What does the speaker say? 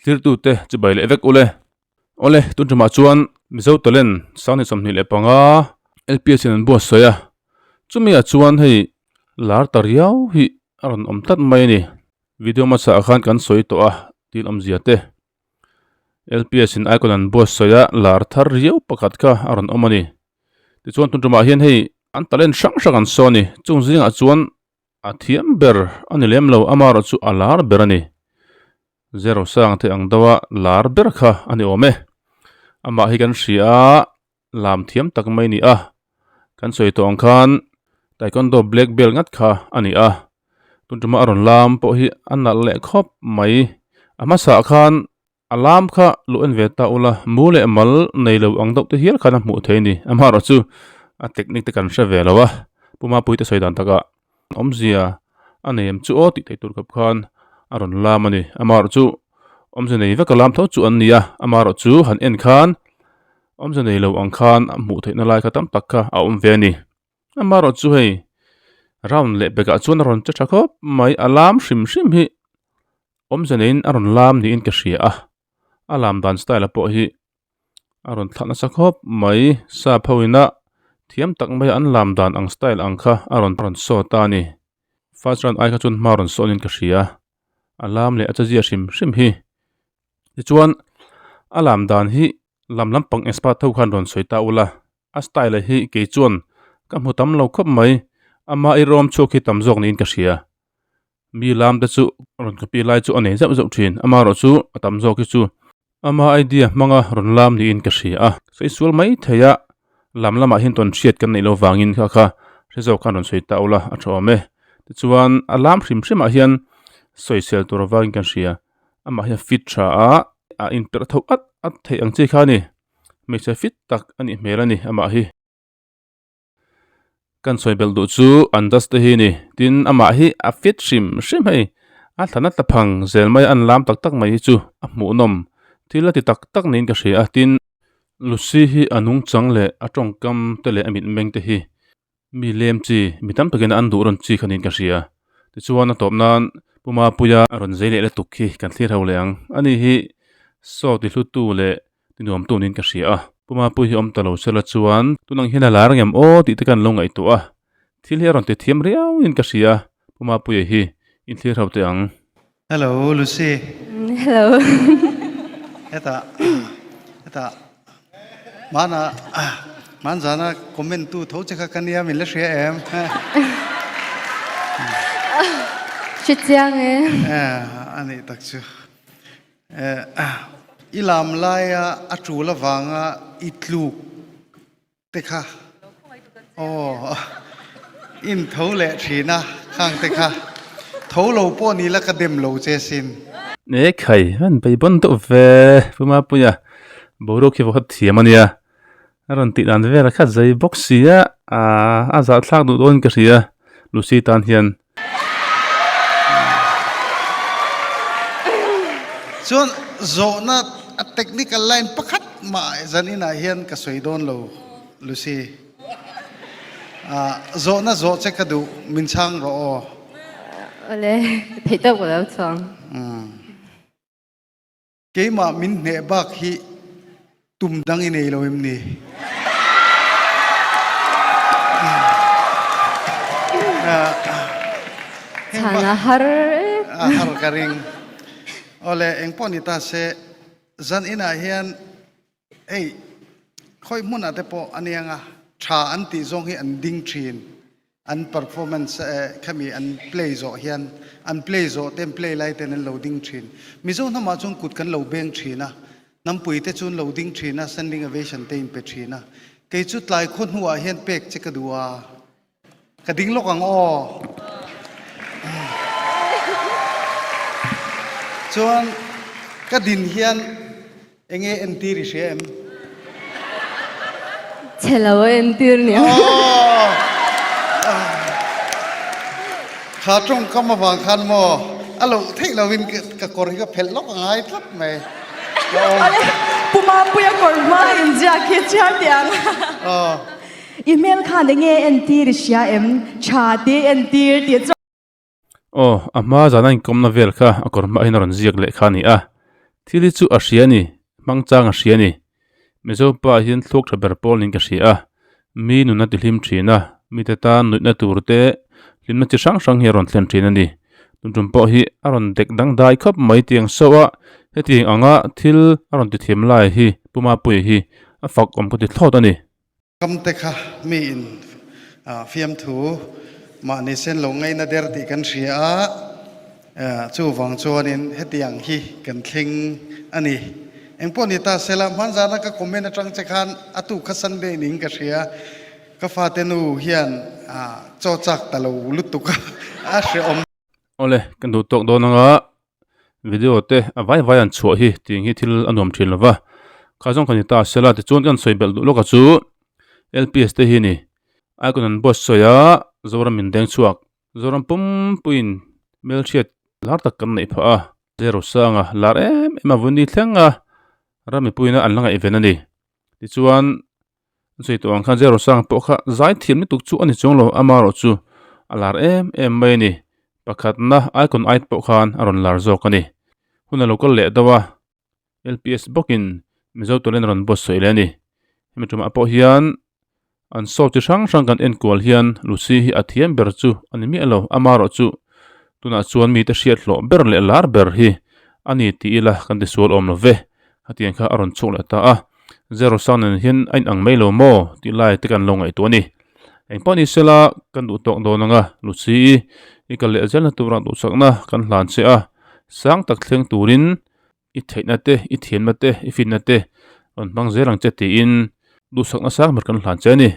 Thlirtute chibai leh vek ule. Awle, tun tumah chuan Mizo Talent 2025 LPS in an buatsawi a, chumi ah chuan hei lar ta riau hi a rawn awm tlat mai a ni. Video hmasa ah khan kan sawi tawh a thil awmzia te. LPS in icon an buatsawi a lar thar riau pakhat kha a rawn awm a ni. Tichuan tun tumah hian hei an talent hrang hrang an sawn a ni. Chung zingah chuan A thiam ber a ni lem lo, amaherawh chu a lar ber a ni. Zero sang te ang deuha lar ber kha a ni awm e. Amah hi kan hria a, lam thiam tak mai a ni a. Kan sawi tawh ang khan Taekwondo black belt ngat kha a ni a. Tun tuma a rawn lam pawh hi a nalh leh khawp mai. A hmasaah khan a lam kha luh en ve ta ula, mu leh mal nei lo ang deuh te hial khan a hmuh theih a ni. Amaherawh chu a technique te kan hre ve lo a, Pu Mapui te sawi dan takah awmzia a nei em chu aw tih theih tur khawp khan a rawn lam a ni. Amaherawh chu awmzia nei vek a lam tho chu an ni a, amaherawh chu han en khan awmzia nei lo ang khan a hmuh theihna lai kha tam tak kha a awm ve a ni. Amaherawh chu hei round leh bekah chuan a rawn che tha khawp mai, a lam hrim hrim hi awmze neiin a rawn lam niin ka hria a, a lam dan style pawh hi a rawn thlak nasa khawp mai, sap ho ina thiam tak maia an lam dan ang style ang kha a rawn rawn saw ta a ni, first round ai kha chuan hma rawn sawnin ka hria, a lam leh a chezia hrim hrim hi tichuan a lam dan hi lam lampang expert ho khan rawn sawi ta ula. A style hi kei chuan ka hmu tam lo khawp mai, ama i rawm chhuak hi tam zawk niin ka hria. Mi lam te chu rawn copy lai chu a nei zauh zauh thin, amaherawh chu a tam zawk hi chu ama idea hmanga rawn lam niin ka hria a. Sawi sual mai thei a, lam lamah hian tawn hriat kan neih loh vangin kha kha hre zawk khan rawn sawi ta ula a tha awm e. Tichuan a lam hrim hrimah hian sawisel tur avangin kan hria, amah hi a fit tha a, a inperh tho at at theih ang chi kha a ni. Hmeichhe fit tak a nih hmel a ni amah hi. Kan sawi belh duh chu an dust te hi a ni. Tin amah hi a fit hrim hrim hei. A thlan a tla phang zel mai a an lam tak tak mai hi chu a hmuhnawm thil a ti tak tak niin ka hria a. Tin Lucy hi a nungchang leh a tawngkam te leh a mitmeng te hi mi lem chi mi tam takin an duh rawn chi kha niin ka hria. Tichuan a tawp nan Pu Mapuia a rawn zei leh lutuk khi kan thlir ho leh ang. Ani hi saw ti hlutu leh ti nuamtu niin ka hria a. Pu Mapuia hi awm ta lo sela chuan tunang hian a lar ngem aw tih te kan lo ngaihtuah a. Thil hi a rawn ti thiam riauin ka hria Pu Mapuia hi in thlir ho teh ang. Hello Lucy. Hello. Heta heta mana man zana comment tu tho che kha kania min la hria em. Hre chiang e. Eh ani tak chu. Eh i lam laia a tul avanga i tluk te kha aw in tho leh thin a khang te kha tho lo pawh ni la ka dem lo che sin. E khai an bei bawn deuh ve Pu Mapuia boruak hi vawkhat thiam a nia a rawn tih dan vel a khat zai bawk si a a zahthlak duh dawn ka hria Lucy tan hian. Chuan zawhna a technical line pakhat mah zaninah hian ka sawi dawn lo Lucy. Zawhna zawh che ka duh min chhang rawh aw. Awle, theih tawk ka lo chhuang. Keimah min hneh bak hi tum dang i nei lo em ni? Chhan a har e. A har ka ring. Awle engpawh ni ta se zan inah hian hei khawi hmunah te pawh a nia nga tha an tih zawng hi an ding thin. An performance khami an play zawh hian an play zawh te an play lai ten an lo ding thin. Mizo hnamah chuan kut kan lo beng thin a, hnampui te chu an lo ding thin a, standing ovation te in pe thin a. Kei chu tlai khaw hnuah hian pek che ka duh a, ka ding lawk ang aw. Chuan ka din hian Enge entir i hria em? Chhe lo a entir nia. Kha tawngkam avang khan maw a loh theih lovin ka kawr hi ka phelh lawk a ngai tlat mai. Awle, Pu Mampuia kawr hma inziak hi chhiar teh ang. I hmel khan enge entir i hria em? Tha te entir tih chu. Aw, a hma zana inkawmna vel kha a kawr hmah hian a rawn ziak leh kha a ni a. Thil hi chu a hria a ni, hmang chang a hria a ni. Mizo pa hian thluak tha ber pawl niin ka hria a, mi nun a ti hlim thin a, mite tan nuihna tur te hlimna chi hrang hrang hi a rawn thlen thin a ni. Tun tum pawh hi a rawn dek dangdai khawp mai tiang sauh a, hetiang anga thil a rawn ti thiam lai hi Pu Mapuia hi a fak awm ka ti thlawt a ni. Kam te kha mi in fiamthu mahni sen lo ngaina der tih kan hria a, chuvang chuanin hetiang hi kan thleng a ni. Engpawh ni ta sela, hmanzana ka comment atang che khan a tu kha Sunday ning ka hria, ka fate nu hian chaw chak ta lo lutuk a, a hreawm. Awle, kan duh tawk dawn anga video te a vai vai an chhuah hi tih hi thil a nuam thin lo va kha zawng kha ni ta sela tichuan kan sawi belh duh lawk a chu lps te hi ni icon an buatsawi a zoram in deng chhuak zoram pumpuiin hmelhriat lar tak kan neih phah a zero sanga lar em em a vuni thleng a ram mipuiin an la ngaihven a ni tichuan An sawi tawh ang khan zero sang pawh kha zai thiam lutuk chu a ni chuang lo amaherawh chu a lar em em mai a ni. Pakhatna icon ait pawh khan a rawn lar zawk a ni. Hun a lo kal leh deuh a, LPS bawkin Mizo Talent a rawn buatsaih leh a ni. Hemi tumah pawh hian an show chi hrang hrang kan enkual hian Lucy hi a thiam ber chu a ni miah lo amaherawh chu tunah chuan mite hriat hlawh ber leh lar ber hi a ni tih ila kan tisual awm lo ve. Hetiang kha a rawn chhuak leh ta a. Zero sang nen hian a inang mai lo maw tih lai te kan lo ngaihtuah a ni. Engpawh ni sela kan duh tawk dawn anga Lucy i kal leh zelna tura duhsakna kan hlan che a, sang tak thleng turin i theihna te, i thiamna te, i finna te rawn hmang zel ang che tiin duhsakna sang ber kan hlan che a ni.